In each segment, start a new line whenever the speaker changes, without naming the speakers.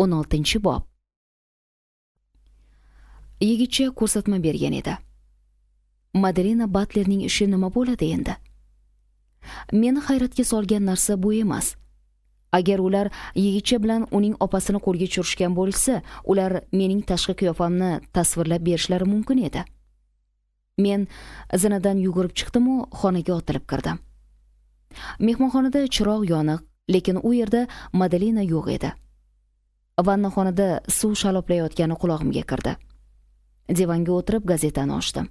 16-bob. Yigitcha ko'rsatma bergan edi. Madelina Batlerning ishi nima bo'ladi endi? Meni hayratga solgan narsa bu emas. Agar ular yigitcha bilan uning opasini qo'lga tushirishgan bo'lsa, ular mening tashqi qiyofamni tasvirlab berishlari mumkin edi. Men zinadan yugurib chiqdim-u, xonaga otilib kirdim. Mehmonxonada chiroq yoniq, lekin u yerda Madelina yo'q edi. Vannaxonada suv shaloplayotgani qulog'imga kirdi. Divanga o'tirib gazetani ochdim.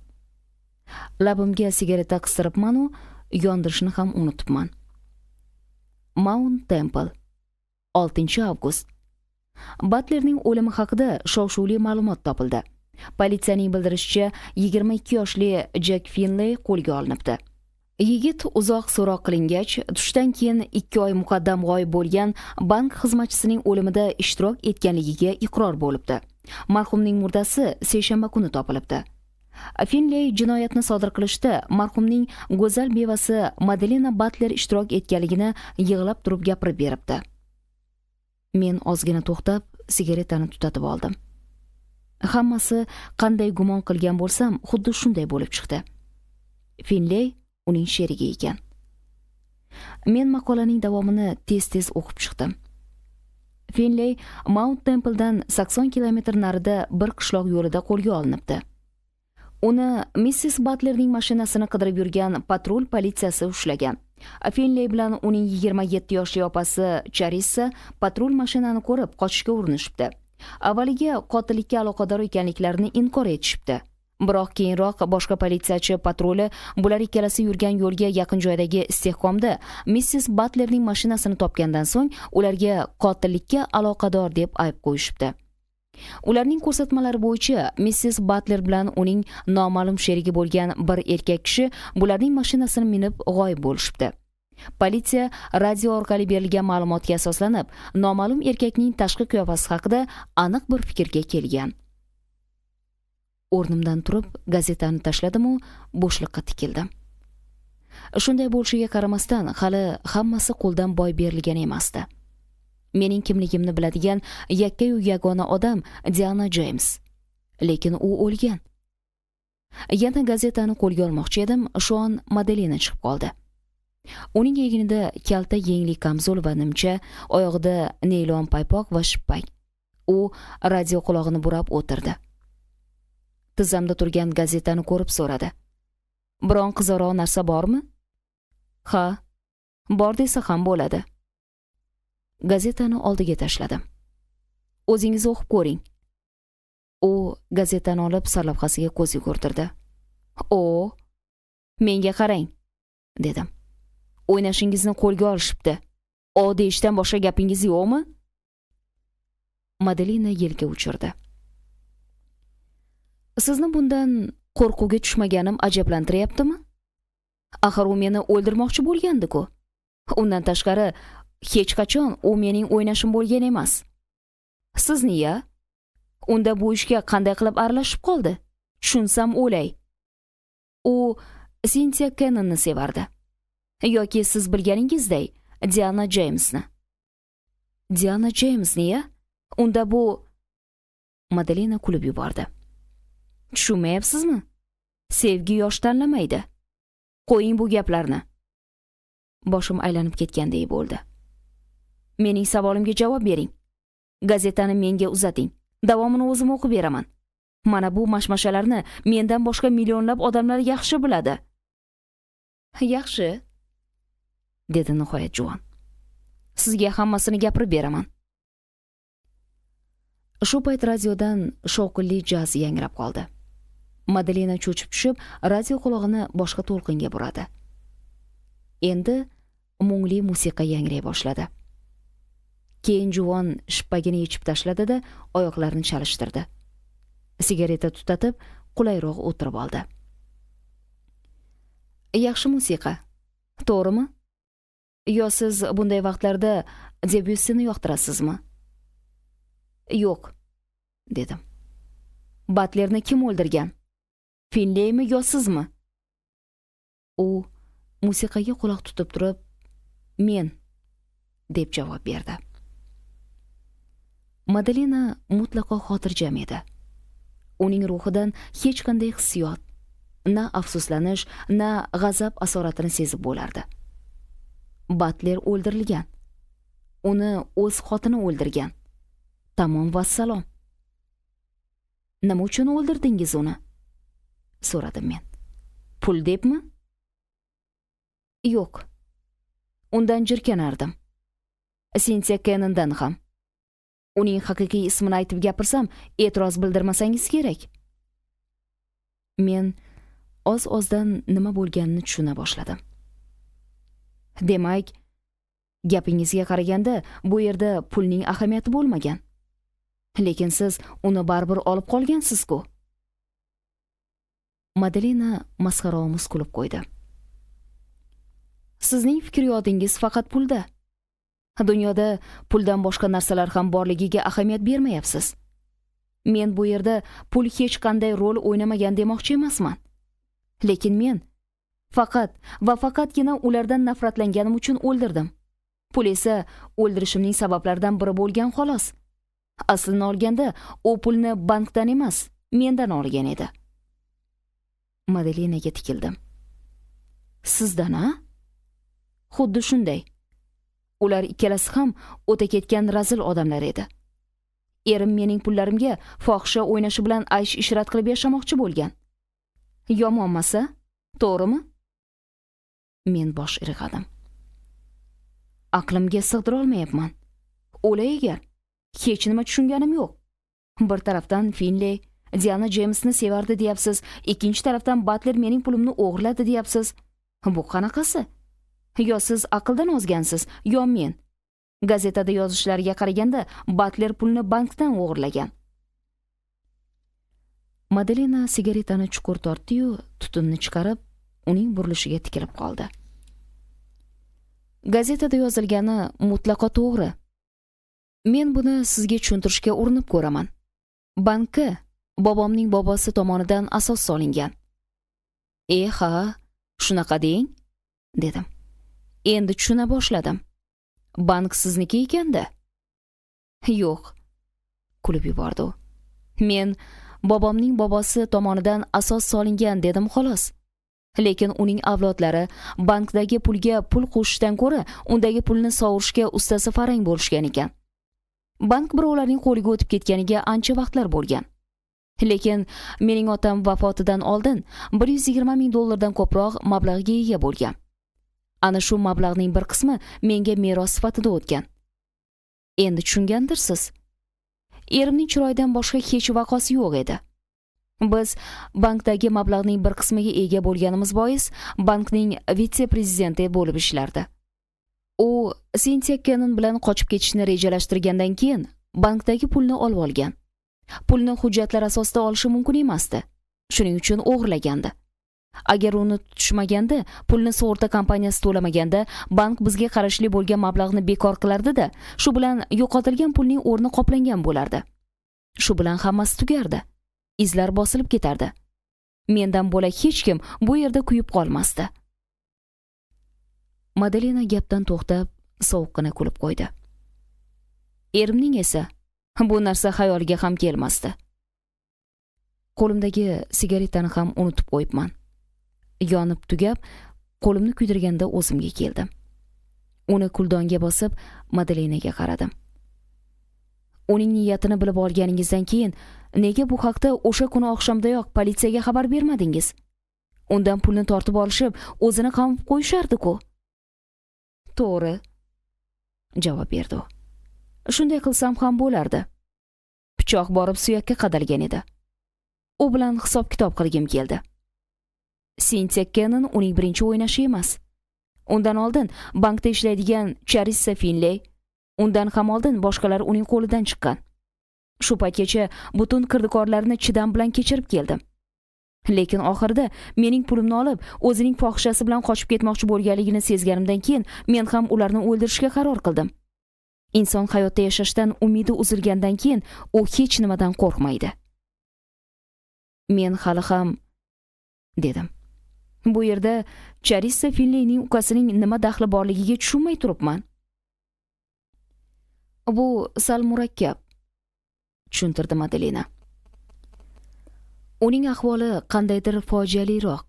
Labimga sigareta qistiribman-u, yondirishni ham unutibman. Mount Temple, 6 avgust. Batlerning o'limi haqida shov-shuvli ma'lumot topildi. Politsiyaning bildirishicha, 22 yoshli Jek Finley qo'lga olinibdi. Yigit uzoq so'roq qilingach, tushdan keyin 2 oy muqaddam g'oyib bo'lgan bank xizmatchisining o'limida ishtirok etganligiga iqror bo'libdi. Marhumning murdasi seshanba kuni topilibdi. Finley jinoyatni sodir qilishda marhumning go'zal bevasi Madelina Batler ishtirok etganligini yig'lab turib gapirib beribdi. Men ozgina to'xtab, sigaretani tutatib oldim. Hammasi qanday gumon qilgan bo'lsam, xuddi shunday bo'lib chiqdi. Finley uning sherigi ekan. Men maqolaning davomini tez-tez o'qib chiqdim. Finley Mount Templedan 80 kilometr narida bir qishloq yo'lida qo'lga olinibdi. Uni missis Batlerning mashinasini qidirib yurgan patrul politsiyasi ushlagan. Finley bilan uning 27 yoshli opasi Charissa patrul mashinani ko'rib qochishga urinishibdi. Avvaliga qotillikka aloqador ekanliklarini inkor etishibdi. Biroq keyinroq boshqa politsiyachi patruli bular ikkalasi yurgan yo'lga yaqin joydagi istehkomda missis Batlerning mashinasini topgandan so'ng ularga qotillikka aloqador deb ayb qo'yishibdi. Ularning ko'rsatmalari bo'yicha missis Batler bilan uning noma'lum sherigi bo'lgan bir erkak kishi bularning mashinasini minib g'oyib bo'lishibdi. Politsiya radio orqali berilgan ma'lumotga asoslanib, noma'lum erkakning tashqi qiyofasi haqida aniq bir fikrga kelgan. O'rnimdan turib, gazetani tashladimu bo'shliqqa tikildim. Shunday bo'lishiga qaramasdan, hali hammasi qo'ldan boy berilgan emasdi. Mening kimligimni biladigan yakkayu yagona odam Diana Jeyms. Lekin u o'lgan. Yana gazetani qo'lga olmoqchi edim, shu on Madelina chiqib qoldi. Uning egnida kalta yengli kamzul va nimcha, oyog'ida neylon paypoq va shippak. U radio qulog'ini burab o'tirdi. Tizzamda turgan gazetani ko'rib so'radi: "Biron qiziqroq narsa bormi?" "Ha, bor desa ham bo'ladi." Gazetani oldiga tashladim. "O'zingiz o'qib ko'ring." U gazetani olib, sarlavhasiga ko'z yugurtirdi. "O, menga qarang", dedim. "O'ynashingizni qo'lga olishibdi. O deyishdan boshqa gapingiz yo'qmi?" Madelina yelka uchirdi. "Sizni bundan qo'rquvga tushmaganim ajablantiryaptimi? Axir u meni o'ldirmoqchi bo'lgandi-ku. Undan tashqari, hech qachon u mening o'ynashim bo'lgan emas. Sizni ya? Unda bu ishga qanday qilib aralashib qoldi? Tushunsam o'lay. U Sintiya Kennonni sevardi. Yoki siz bilganingizday, Diana Jeymsni. Diana Jeymsni ya? Unda bu..." Madelina kulib yubordi. "Tushunmayapsizmi? Sevgi yosh tanlamaydi. Qo'ying bu gaplarni." Boshim aylanib ketgandek bo'ldi. "Mening savolimga javob bering. Gazetani menga uzating. Davomini o'zim o'qib beraman. Mana bu mashmashalarni mendan boshqa millionlab odamlar yaxshi biladi." "Yaxshi", dedi nihoyat juvon. "Sizga hammasini gapirib beraman." Shu payt radiodan shovqinli jaz yangrab qoldi. Madelina cho'chib tushib, radio qulog'ini boshqa to'lqinga buradi. Endi mungli musiqa yangray boshladi. Keyin juvon shippagini yechib tashladi-da, oyoqlarini chalishtirdi. Sigareta tutatib, qulayroq o'tirib oldi. "Yaxshi musiqa, to'g'rimi? Yo siz bunday vaqtlarda Debyussini yoqtirasizmi?" "Yo'q", dedim. "Batlerni kim o'ldirgan? Finleymi yo sizmi?" U musiqaga quloq tutib turib, "Men", deb javob berdi. Madelina mutlaqo xotirjam edi. Uning ruhidan hech qanday hissiyot, na afsuslanish, na g'azab asoratini sezib bo'lardi. Batler o'ldirilgan. Uni o'z xotini o'ldirgan. Tamom, vassalom. Nima uchun o'ldirdingiz uni? So'radim men. Pul debmi? Yo'q. Undan jirkanardim. Sintiya Kennondan ham. Uning haqiqiy ismini aytib gapirsam, e'tiroz bildirmasangiz kerak. Men oz-ozdan nima bo'lganini tushuna boshladim. Demak, gapingizga qaraganda bu yerda pulning ahamiyati bo'lmagan. Lekin siz uni baribir olib qolgansiz-ku. Madelina masxaraomuz kulib qo'ydi. Sizning fikriyodingiz faqat pulda. Dunyoda puldan boshqa narsalar ham borligiga ahamiyat bermayapsiz. Men bu yerda pul hech qanday rol o'ynamagan demoqchi emasman. Lekin men faqat va faqatgina ulardan nafratlanganim uchun o'ldirdim. Pul esa o'ldirishimning sabablaridan biri bo'lgan xolos. Aslini olganda u pulni bankdan emas, mendan olgan edi. Madelinaga tikildim. Sizdan, a? Xuddi shunday. Ular ikkalasi ham o'ta ketgan razil odamlar edi. Erim mening pullarimga fohisha o'ynashi bilan aysh ishrat qilib yashamoqchi bo'lgan. Yomonmasa, to'g'rimi? Men bosh irg'adim. Aqlimga sig'dira olmayapman. O'lay agar, hech nima tushunganim yo'q. Bir tarafdan Finley Diana Jemsni sevardi deyapsiz, ikkinchi tarafdan Batler mening pulimni o'g'irladi deyapsiz. Bu qanaqasi? Yo siz aqldan ozgansiz, yo men. Gazetada yozishlariga qaraganda Batler pulni bankdan o'g'irlagan. Madelina sigaretani chuqur tortdi-yu, tutunni chiqarib, uning burilishiga tikilib qoldi. Gazetada yozilgani mutlaqo to'g'ri. Men buni sizga tushuntirishga urinib ko'raman. Bankka bobomning bobosi tomonidan asos solingan. "E ha, shunaqa deng", dedim. Endi tushuna boshladim. Bank sizniki ekanda. Yo'q, kulib yubordi u. Men bobomning bobosi tomonidan asos solingan dedim xolos. Lekin uning avlodlari bankdagi pulga pul qo'shishdan ko'ra undagi pulni sovurishga ustasi farang bo'lishgan ekan. Bank birovlarning qo'liga o'tib ketganiga ancha vaqtlar bo'lgan. Lekin mening otam vafotidan oldin 120 ming dollardan ko'proq mablag'ga ega bo'lgan. Ana shu mablag'ning bir qismi menga meros sifatida o'tgan. Endi tushungandirsiz. Erimning chiroyidan boshqa hech vaqosi yo'q edi. Biz bankdagi mablag'ning bir qismiga ega bo'lganimiz bois bankning vitse-prezidenti bo'lib ishlardi. U Sintiya Kennon bilan qochib ketishni rejalashtirgandan keyin bankdagi pulni olib olgan. Pulni hujjatlar asosida olishi mumkin emasdi. Shuning uchun o'g'irlagandi. Agar uni tutishmaganda, pulni sug'urta kompaniyasi to'lamaganda, bank bizga qarashli bo'lgan mablag'ni bekor qilardi-da, shu bilan yo'qotilgan pulning o'rni qoplangan bo'lardi. Shu bilan hammasi tugardi. Izlar bosilib ketardi. Mendan bo'lak hech kim bu yerda kuyib qolmasdi. Madelina gapdan to'xtab, sovuqqina kulib qo'ydi. Erimning esa bu narsa xayoliga ham kelmasdi. Qo'limdagi sigaretani ham unutib qo'yibman. Yonib tugab, qo'limni kuydirganda o'zimga keldim. Uni kuldonga bosib, Madelenaga qaradim. Uning niyatini bilib olganingizdan keyin nega bu haqda o'sha kuni oqshomdayoq politsiyaga xabar bermadingiz? Undan pulni tortib olishib, o'zini qamab qo'yishardi-ku. To'g'ri, javob berdi u. Shunday qilsam ham bo'lardi. Pichoq borib suyakka qadalgan edi. U bilan hisob-kitob qilgim keldi. Sintiya Kennon uning birinchi o'ynashi emas. Undan oldin bankda ishlaydigan Charissa Finley, undan ham oldin boshqalar uning qo'lidan chiqqan. Shu paytgacha butun kirdikorlarni chidam bilan kechirib keldim. Lekin oxirida mening pulimni olib, o'zining fohishasi bilan qochib ketmoqchi bo'lganligini sezganimdan keyin men ham ularni o'ldirishga qaror qildim. Inson hayotda yashashdan umidi uzilgandan keyin u hech nimadan qo'rqmaydi. Men hali ham, dedim. Bu yerda Charissa Finleyning ukasining nima daxli borligiga tushunmay turibman. Bu sal murakkab. Tushuntirdi Madelina. Uning ahvoli qandaydir fojialiroq,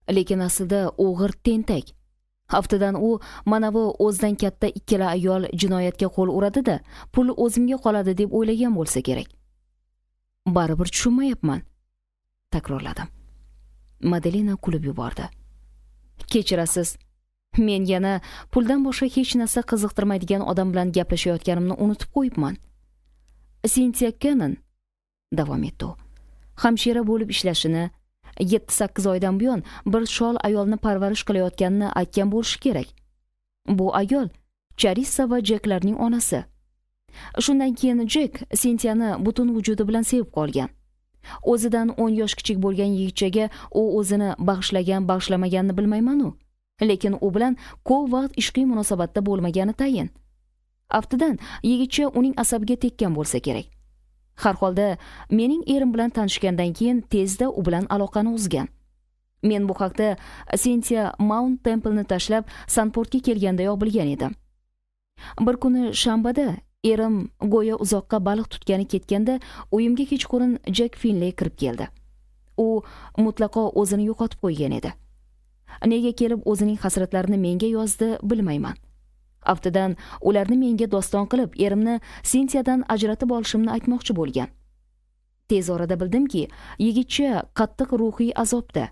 lekin aslida o'g'ir tentak. Haftadan u manavi o'zidan katta ikkala ayol jinoyatga qo'l uradi-da, pul o'zimga qoladi deb o'ylagan bo'lsa kerak. Baribir tushunmayapman, takrorladim. Madelina kulib yubordi. Kechirasiz, men yana puldan boshqa hech narsa qiziqtirmaydigan odam bilan gaplashayotganimni unutib qo'yibman. Sintiya Kennon, davom etdi u, hamshira bo'lib ishlashini, 7-8 oydan buyon bir shol ayolni parvarish qilayotganini aytgan bo'lishi kerak. Bu ayol Charissa va Jeklarning onasi. Shundan keyin Jek Sintiyani butun vujudi bilan sevib qolgan. O'zidan 10 yosh kichik bo'lgan yigitchaga u o'zini bag'ishlagan, bag'ishlamaganini bilmayman-u, lekin u bilan ko'p vaqt ishqiy munosabatda bo'lmagani tayin. Aftidan, yigitcha uning asabiga tekkan bo'lsa kerak. Har holda mening erim bilan tanishgandan keyin tezda u bilan aloqani uzgan. Men bu haqda Sintiya Mount Templeni tashlab Sanportga kelgandayoq bilgan edim. Bir kuni shanbada erim go'yo uzoqqa baliq tutgani ketganda uyimga kechqurun Jek Finley kirib keldi. U mutlaqo o'zini yo'qotib qo'ygan edi. Nega kelib o'zining hasratlarini menga yozdi, bilmayman. Aftidan, ularni menga doston qilib, erimni Sintiyadan ajratib olishimni aytmoqchi bo'lgan. Tez orada bildimki, yigitcha qattiq ruhiy azobda.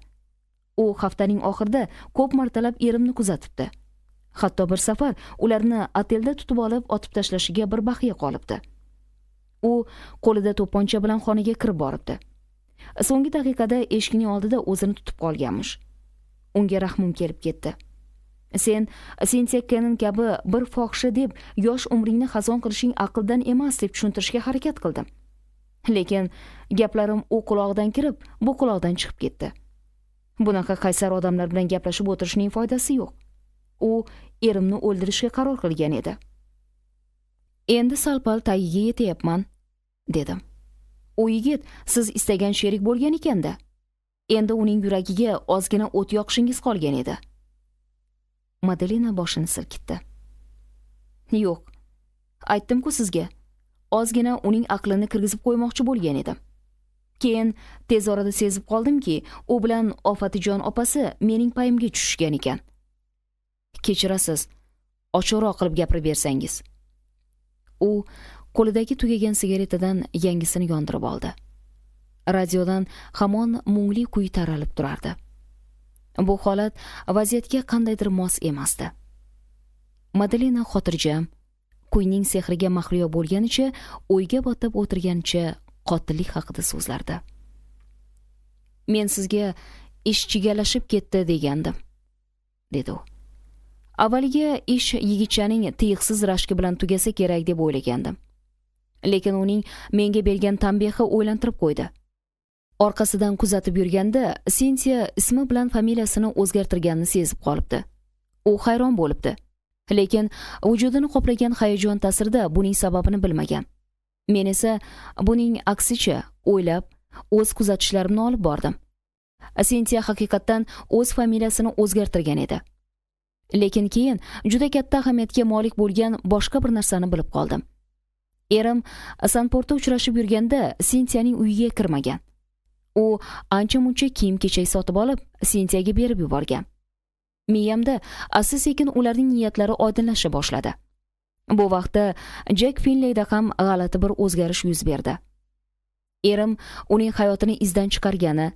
U haftaning oxirida ko'p martalab erimni kuzatibdi. Hatto bir safar ularni otelda tutib olib otib tashlashiga bir baxya qolibdi. U qo'lida to'pponcha bilan xonaga kirib boribdi. So'nggi daqiqada eshikning oldida o'zini tutib qolganmish. Unga rahmim kelib ketdi. Sen Sintiya Kennon kabi bir fohisha deb yosh umringni xazon qilishing aqldan emas, deb tushuntirishga harakat qildim. Lekin gaplarim u qulog'idan kirib, bu quloqdan chiqib ketdi. Bunaqa qaysar odamlar bilan gaplashib o'tirishning foydasi yo'q. U erimni o'ldirishga qaror qilgan edi. Endi sal pal tagiga yetyapman, dedim. U yigit siz istagan sherik bo'lgan ekanda. Endi uning yuragiga ozgina o't yoqishingiz qolgan edi. Madelina boshini silkitdi. Yo'q. Aytdim-ku sizga. Ozgina uning aqlini kirgizib qo'ymoqchi bo'lgan edim. Keyin tez orada sezib qoldimki, u bilan Ofatijon opasi mening payimga tushishgan ekan. Kechirasiz, ochiqroq qilib gapirib bersangiz. U qo'lidagi tugagan sigaretadan yangisini yondirib oldi. Radiodan hamon mungli kuy taralib turardi. Bu holat vaziyatga qandaydir mos emasdi. Madelina xotirjam, kuyning sehriga mahliyo bo'lganicha, o'yga botib o'tirganicha qotillik haqida so'zlardi. Men sizga ish chigallashib ketdi degandim, dedi u. Avvaliga ish yigitchaning tiyiqsiz rashki bilan tugasa kerak deb o'ylagandim. Lekin uning menga bergan tanbehi o'ylantirib qo'ydi. Orqasidan kuzatib yurganda Sintiya ismi bilan familiyasini o'zgartirganini sezib qolibdi. U hayron bo'libdi. Lekin vujudini qoplagan hayajon ta'sirida buning sababini bilmagan. Men esa buning aksicha o'ylab, o'z kuzatishlarimni olib bordim. Sintiya haqiqatdan o'z familiyasini o'zgartirgan edi. Lekin keyin juda katta ahamiyatga molik bo'lgan boshqa bir narsani bilib qoldim. Erim Sanportda uchrashib yurganda Sintiyaning uyiga kirmagan. U ancha-muncha kiyim-kechak sotib olib, Sintiyaga berib yuborgan. Miyamda asta-sekin ularning niyatlari oydinlasha boshladi. Bu vaqtda Jek Finleyda ham g'alati bir o'zgarish yuz berdi. Erim uning hayotini izdan chiqargani,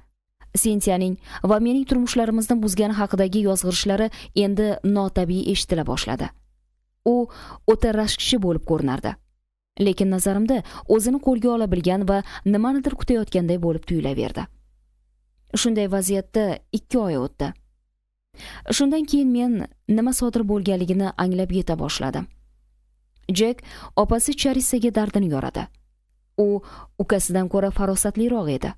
Sintiyaning va mening turmushlarimizni buzgani haqidagi yozg'irishlari endi notabiiy eshitila boshladi. U o'ta rashkchi bo'lib ko'rinardi. Lekin nazarimda o'zini qo'lga ola bilgan va nimanidir kutayotganday bo'lib tuyulaverdi. Shunday vaziyatda 2 oy o'tdi. Shundan keyin men nima sodir bo'lganligini anglab yeta boshladim. Jek opasi Charissaga dardini yoradi. U ukasidan ko'ra farosatliroq edi.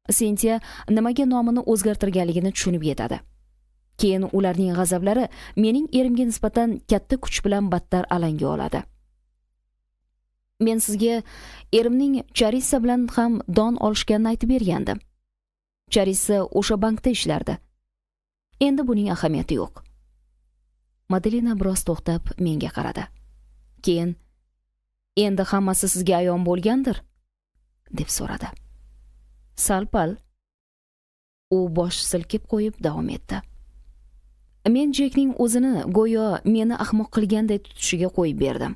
Sintiya nimaga nomini o'zgartirganligini tushunib yetadi. Keyin ularning g'azablari mening erimga nisbatan katta kuch bilan battar alanga oladi. Men sizga erimning Charissa bilan ham don olishganini aytib bergandim. Charissa o'sha bankda ishlardi. Endi buning ahamiyati yo'q. Madelina biroz to'xtab menga qaradi. Keyin Endi hammasi sizga ayon bo'lgandir, deb so'radi. Sal-pal. U bosh silkib qo'yib davom etdi. Men Jekning o'zini go'yo meni ahmoq qilganday tutishiga qo'yib berdim.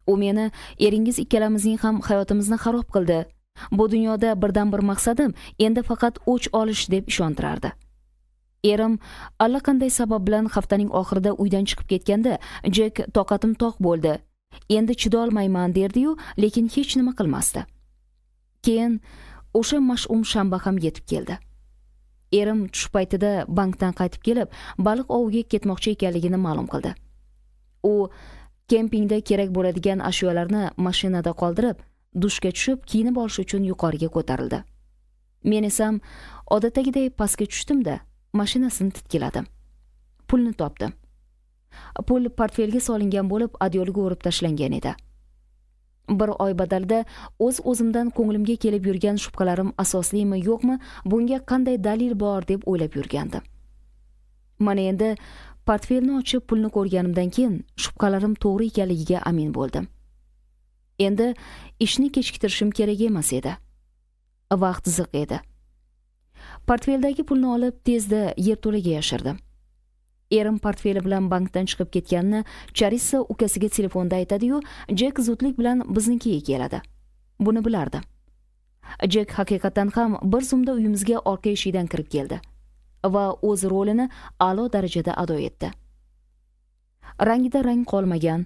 U meni eringiz ikkalamizning ham hayotimizni xarob qildi. Bu dunyoda birdan bir maqsadim endi faqat o'ch olish deb ishontirardi. Erim allaqanday sabab bilan haftaning oxirida uydan chiqib ketganda Jek toqatim toq bo'ldi, endi chidolmayman derdi-yu, lekin hech nima qilmasdi. Keyin o'sha mash'um shanba ham yetib keldi. Erim tush paytida bankdan qaytib kelib, baliq oviga ketmoqchi ekanligini ma'lum qildi. U kempingda kerak bo'ladigan ashyolarni mashinada qoldirib, dushga tushib kiyinib olish uchun yuqoriga ko'tarildi. Men esam odatdagiday pastga tushdim-da, mashinasini titkiladim. Pulni topdim. Pul portfelga solingan bo'lib, adyolga o'rib tashlangan edi. Bir oy badalida o'z o'zimdan ko'nglimga kelib yurgan shubhalarim asoslimi yo'qmi, bunga qanday dalil bor deb o'ylab yurgandim. Mana endi portfelni ochib pulni ko'rganimdan keyin shubhalarim to'g'ri ekanligiga amin bo'ldim. Endi ishni kechiktirishim kerak emas edi. Vaqt ziq edi. Portfeldagi pulni olib tezda yerto'laga yashirdim. Erim portfeli bilan bankdan chiqib ketganini Charissa ukasiga telefonda aytadi-yu, Jek zudlik bilan biznikiga keladi. Buni bilardim. Jek haqiqatan ham bir zumda uyimizga orqa eshikdan kirib keldi va o'z rolini a'lo darajada ado etdi. Rangida rang qolmagan,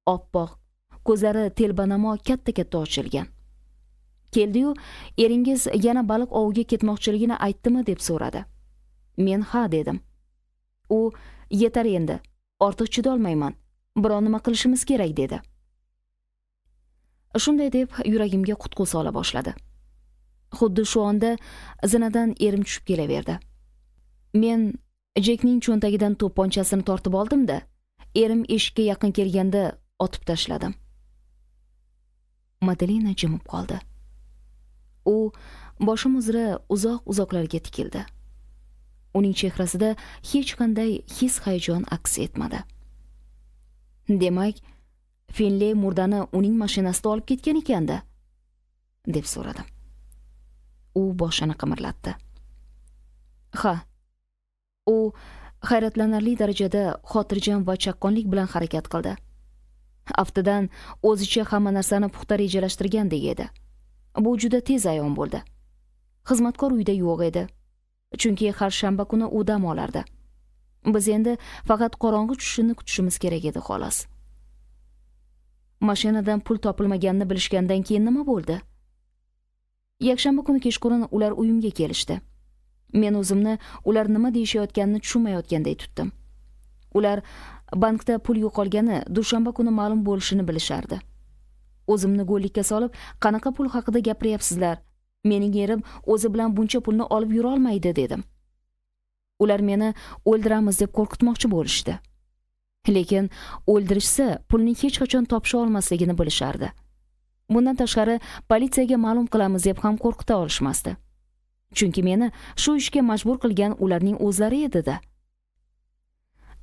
oppoq, ko'zlari telbanamo katta-katta ochilgan. Keldi-yu, eringiz yana baliq oviga ketmoqchiligini aytdimi deb so'radi. Men ha dedim. U yetar endi, ortiq chidolmayman, biron nima qilishimiz kerak dedi. Shunday deb yuragimga qutqu sola boshladi. Xuddi shu onda zinadan erim tushib kelaverdi. Men Jekning cho'ntagidan to'pponchasini tortib oldim-da, erim eshikka yaqin kelganda otib tashladim. Madelina jimib qoldi. U boshim uzra uzoq-uzoqlarga tikildi. Uning chehrasida hech qanday his-hayajon aks etmadi. Demak, Finley murdani uning mashinasida olib ketgan ekan-da, deb so'radim. U boshini qimirlatdi. Ha. U hayratlanarli darajada xotirjam va chaqqonlik bilan harakat qildi. Aftidan o'zicha hamma narsani puxta rejalashtirgandek edi. Bu juda tez ayon bo'ldi. Xizmatkor uyda yo'q edi. Chunki har shanba kuni u dam olardi. Biz endi faqat qorong'i tushishini kutishimiz kerak edi, xolos. Mashinadan pul topilmaganini bilishgandan keyin nima bo'ldi? Yakshanba kuni kechqurun ular uyimga kelishdi. Men o'zimni ular nima deyishayotganini tushunmayotganday tutdim. Ular bankda pul yo'qolgani dushanba kuni ma'lum bo'lishini bilishardi. O'zimni go'llikka solib, qanaqa pul haqida gapiryapsizlar? Mening erim o'zi bilan buncha pulni olib yurolmaydi dedim. Ular meni o'ldiramiz deb qo'rqitmoqchi bo'lishdi. Lekin o'ldirishsa pulni hech qachon topisha olmasligini bilishardi. Bundan tashqari politsiyaga ma'lum qilamiz deb ham qo'rqita olishmasdi. Chunki meni shu ishga majbur qilgan ularning o'zlari edi-da.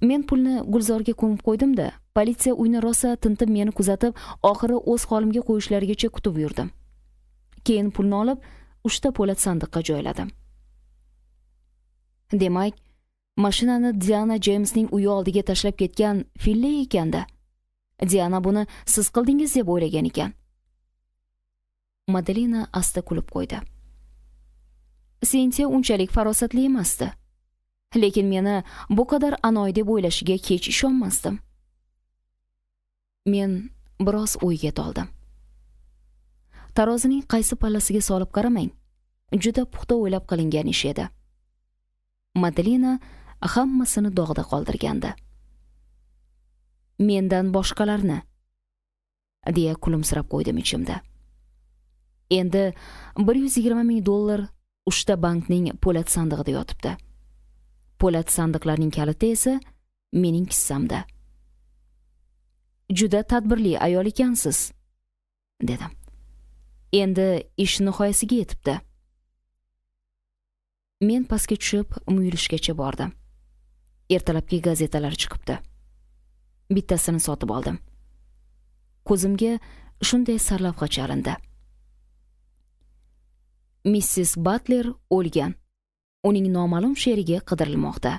Men pulni gulzorga ko'mib qo'ydim-da, politsiya uyni rosa tintib meni kuzatib, oxiri o'z holimga qo'yishlarigacha kutib yurdim. Keyin pulni olib, 3 ta po'lat sandiqqa joyladim. Demak, mashinani Diana Jemsning uyi oldiga tashlab ketgan Finley ekanda. Diana buni siz qildingiz deb o'ylagan ekan. Madelina asta kulib qo'ydi. Sintiya unchalik farosatli emasdi. Lekin meni bu qadar anoy deb o'ylashiga hech ishonmasdim. Men biroz o'yga toldim. Tarozining qaysi pallasiga solib qaramang, juda puxta o'ylab qilingan ish edi. Madelina hammasini dog'da qoldirgandi. Mendan boshqalarni, deya kulimsirab qo'ydim ichimda. Endi 120 ming dollar 3 ta bankning po'lat sandig'ida yotibdi. Po'lat sandiqlarning kaliti esa mening kissamda. Juda tadbirli ayol ekansiz, dedim. Endi ish nihoyasiga yetibdi. Men pastga tushib muyulishgacha bordim. Ertalabki gazetalar chiqibdi. Bittasini sotib oldim. Ko'zimga Shunday sarlavha chalindi: Missis Batler o'lgan, uning noma'lum sherigi qidirilmoqda.